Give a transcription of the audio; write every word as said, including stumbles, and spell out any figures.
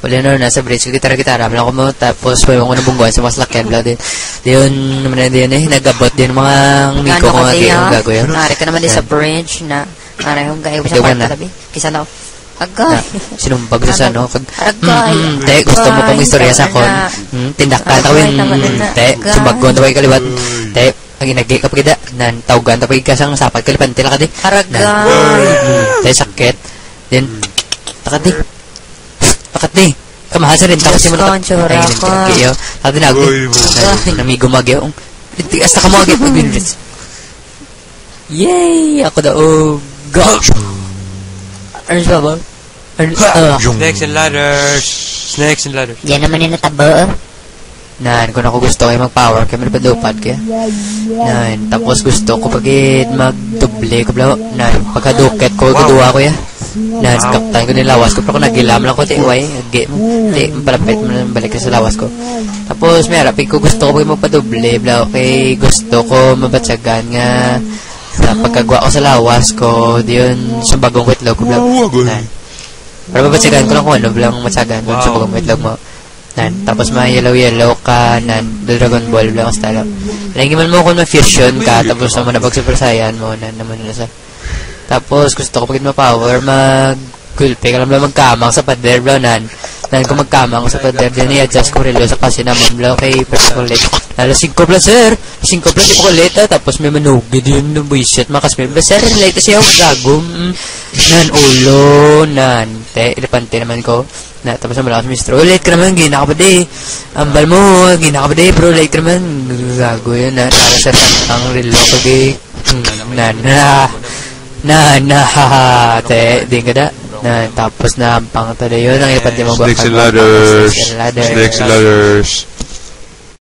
Wala na, nasa bridge ko, gitara-gitara man ako mo, tapos wala ko nabungguan sa mga salakyan, bla, din. Diyon, naman na diyon eh, nagabot din mga amigo ko nga, di, ang gago yun. Nari ka naman din sa bridge na, nari yung gago sa kwarto, tabi. Kisa na, agay. Sinumbag sa, ano, kag, agay, mm, mm, te, gusto mo kong istorya sa akon? Mm, tindakan ako yun, mm, te, sumbagon ako yung kaliwat, te, ang inagi ka pagida, nan, tawgan ta pagid ka sang sapat, kalipan, tila ka di. Aragay. Mm, te, sakit. Then, takati. Takati. Kamahal sa rin, tapos yung mga Ay, nagkakayo. Takati na, agay. Ay, namigo magyo. Hasta ka mo, agay. Yay! Ako daw, oh, go! Ano sa ba? Ano, ah. Snakes and ladders. Snakes and ladders. Yan naman yung natabo, oh. Nan, kung ako gusto kayo mag-power, kaya may padupad kaya. Nan, tapos gusto ko pagid magdoble ko, bro. Nan, pagkadukit ko, gaduwa ko ya. Nan, kaptan ko nilawas ko, pero kung nagilam lang ko, ti, way, agi mo. Ti, palapit mo na balik sa lawas ko. Tapos, may harap ko, gusto ko pagid magpadoble, bro. Kay gusto ko mabatsagan nga sa pagkagwa ko sa lawas ko, diyon, sa bagong itlog ko, bro. Nan. Para mabatsagan ko lang kung ano, bro, ang matsagan ko sa bagong itlog mo. Nan, tapos mga yellow-yellow ka, nan, Dragon Ball, bro, ang style. Lagi man mo kung ma-fusion ka, tapos naman na pag-Super Saiyan mo, nan, naman na sa. Tapos, gusto ko pagid ma-power, mag-gulpe ka lang, bro, magkamang sa pader, bro, nan. Nan, kung magkamang sa pader, din i-adjust ko relo sa kasi naman, bro, kay personal late. Alas singko, bro, sir. Singko, bro, di pa ko late, ah. Tapos may manugi din, no, buwisit, mga kasmir. Bro, sir, late siya, gago. Mm. Nan, ulo, nan. Te, elepante naman ko. Na, tapos ang malakas, mistro. Oh, late ka naman, gina ka pa di. Ambal mo, gina ka pa di, bro, late ka naman. Gago yun, na, para sa tantang relo, kagi. Hmm, na, na, na, na, ha, ha, te, di ka da. Na, tapos na, ang pangta na yun, ang ipati mo, Snakes and ladders. Snakes and ladders. Snakes and ladders.